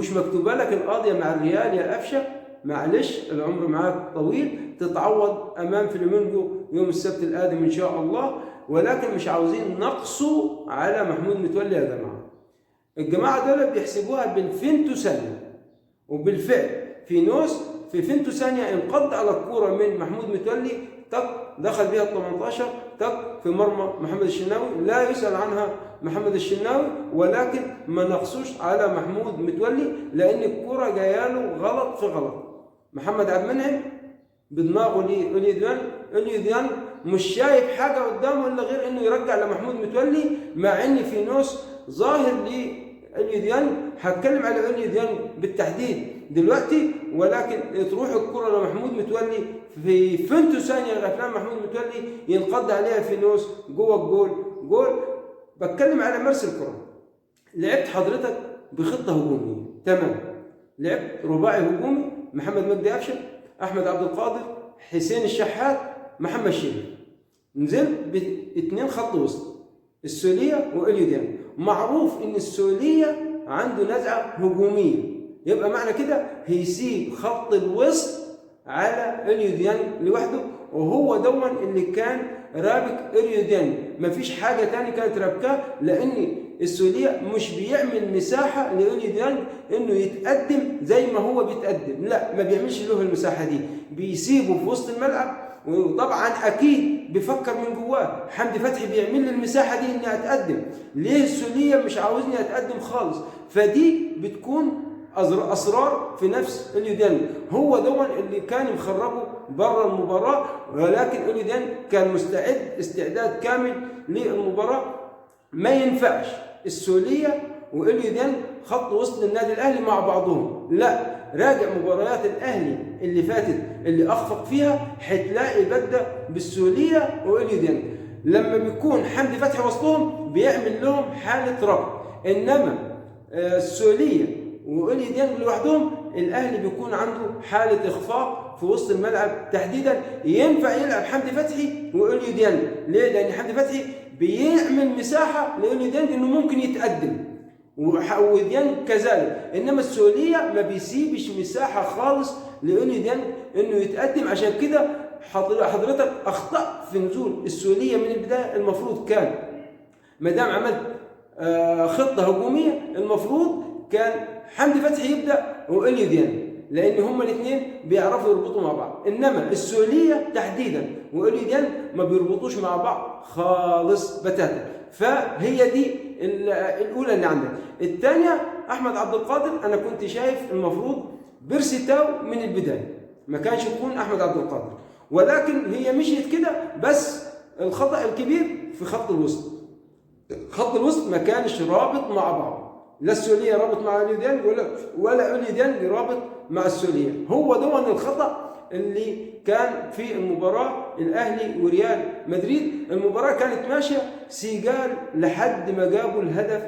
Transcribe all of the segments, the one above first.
مش مكتوبة لك القاضية مع الريال يا قفشه، معلش العمر معاك طويل، تتعوض امام فلامينجو يوم السبت القادم ان شاء الله. ولكن مش عاوزين نقصوا على محمود متولي يا جماعة. الجماعة دول بيحسبوها بالفيمتو ثانية، وبالفعل في نوس في فيمتو ثانية انقض على الكورة من محمود متولي، تك دخل بيها ال 18، تك في مرمى محمد الشناوي، لا يسأل عنها محمد الشناوي، ولكن ما نقصوش على محمود متولي لان الكورة جاية له غلط في غلط. محمد عبد المنعم بدماغه لأوليو ديانج مش شايف حاجة قدامه الا غير انه يرجع لمحمود متولي، مع ان في نوس ظاهر لأوليو ديانج. هتكلم على أوليو ديانج بالتحديد دلوقتي، ولكن تروح الكره لمحمود متولي في فنتو ثانية، غفلان محمود متولي ينقض عليها في نوس جوه الجول جول. بتكلم على مرس الكره، لعبت حضرتك بخطه هجومية تمام، لعبت رباعي هجومي، محمد مجدي قفشه، احمد عبد القادر، حسين الشحات، محمد شريف. نزلت باثنين خط وسط، السوليه وإليو ديانج. معروف ان السوليه عنده نزعه هجومية، يبقى معنى كده هيسيب خط الوسط على إليو ديانج لوحده، وهو دون اللي كان رابك إليو ديانج، مفيش حاجة تاني كانت رابكاه، لان السوليه مش بيعمل مساحة لإليو ديانج انه يتقدم زي ما هو بيتقدم، لا ما بيعملش له المساحة دي، بيسيبه في وسط الملعب. وطبعا اكيد بيفكر من جواه حمدي فتحي بيعمل لي المساحة دي اني اتقدم، ليه السوليه مش عاوزني اتقدم خالص؟ فدي بتكون اسرار في نفس إليو ديانج، هو دون اللي كان مخرجه بره المباراة، ولكن إليو ديانج كان مستعد استعداد كامل للمباراة. ما ينفعش السوليه وإليو ديانج خط وسط النادي الاهلي مع بعضهم، لا، راجع مباريات الاهلي اللي فاتت اللي اخفق فيها هتلاقي بدا بالسوليه وإليو ديانج، لما بيكون حمدي فتحي وسطهم بيعمل لهم حاله ربط، انما السوليه وإليو ديانج لوحدهم الاهلي بيكون عنده حاله اخفاق في وسط الملعب تحديدا. ينفع يلعب حمدي فتحي وإليو ديانج، ليه؟ لان حمدي فتحي بيعمل مساحة لإليو ديانج انه ممكن يتقدم، وديانج كذلك، انما السوليه ما بيسيبش مساحة خالص لإليو ديانج انه يتقدم. عشان كده حضرتك اخطأت في نزول السوليه من البداية. المفروض كان ما دام عملت خطه هجومية المفروض كان حمدي فتحي يبدا وإليو ديانج، لان هما الاثنين بيعرفوا يربطوا مع بعض، انما السوليه تحديدا وإليو ديانج ما بيربطوش مع بعض خالص بتاتا. فهي دي الاولى اللي عندك. الثانية احمد عبد القادر، انا كنت شايف المفروض بيرسي تاو من البداية، ما كانش يكون احمد عبد القادر، ولكن هي مشيت كده. بس الخطا الكبير في خط الوسط، خط الوسط ما كانش رابط مع بعض، لا السوليه رابط مع إليو ديانج ولا إليو ديانج رابط مع السوليه. هو دون الخطأ اللي كان في المباراة الأهلي وريال مدريد. المباراة كانت ماشية سيجال لحد ما جابوا الهدف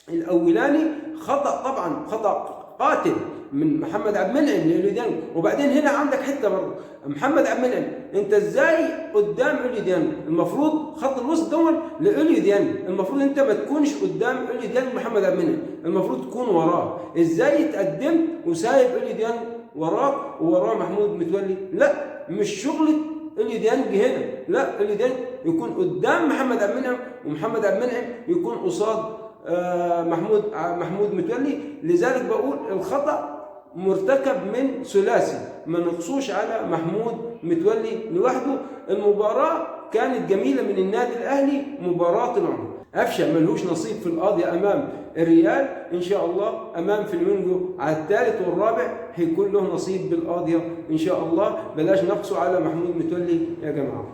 الأولاني، خطأ طبعا، خطأ قاتل من محمد عبد المنعم لإليو ديانج. وبعدين هنا عندك حتة برضه محمد عبد المنعم، انت ازاي قدام إليو ديانج؟ المفروض خط الوسط دون لإليو ديانج، المفروض انت ما تكونش قدام إليو ديانج محمد عبد المنعم، المفروض تكون وراه. ازاي اتقدمت وسايب إليو ديانج وراك ووراه محمود متولي؟ لا، مش شغله إليو ديانج هنا، لا، إليو ديانج يكون قدام محمد عبد المنعم، ومحمد عبد المنعم يكون قصاد محمود متولي. لذلك بقول الخطأ مرتكب من ثلاثي، ما نقصوش على محمود متولي لوحده. المباراة كانت جميلة من النادي الأهلي، مباراة العمر. قفشه ملهوش نصيب في القاضية أمام الريال، إن شاء الله أمام فلامينجو على الثالث والرابع هيكون له نصيب بالقاضية إن شاء الله. بلاش نقصوا على محمود متولي يا جماعة.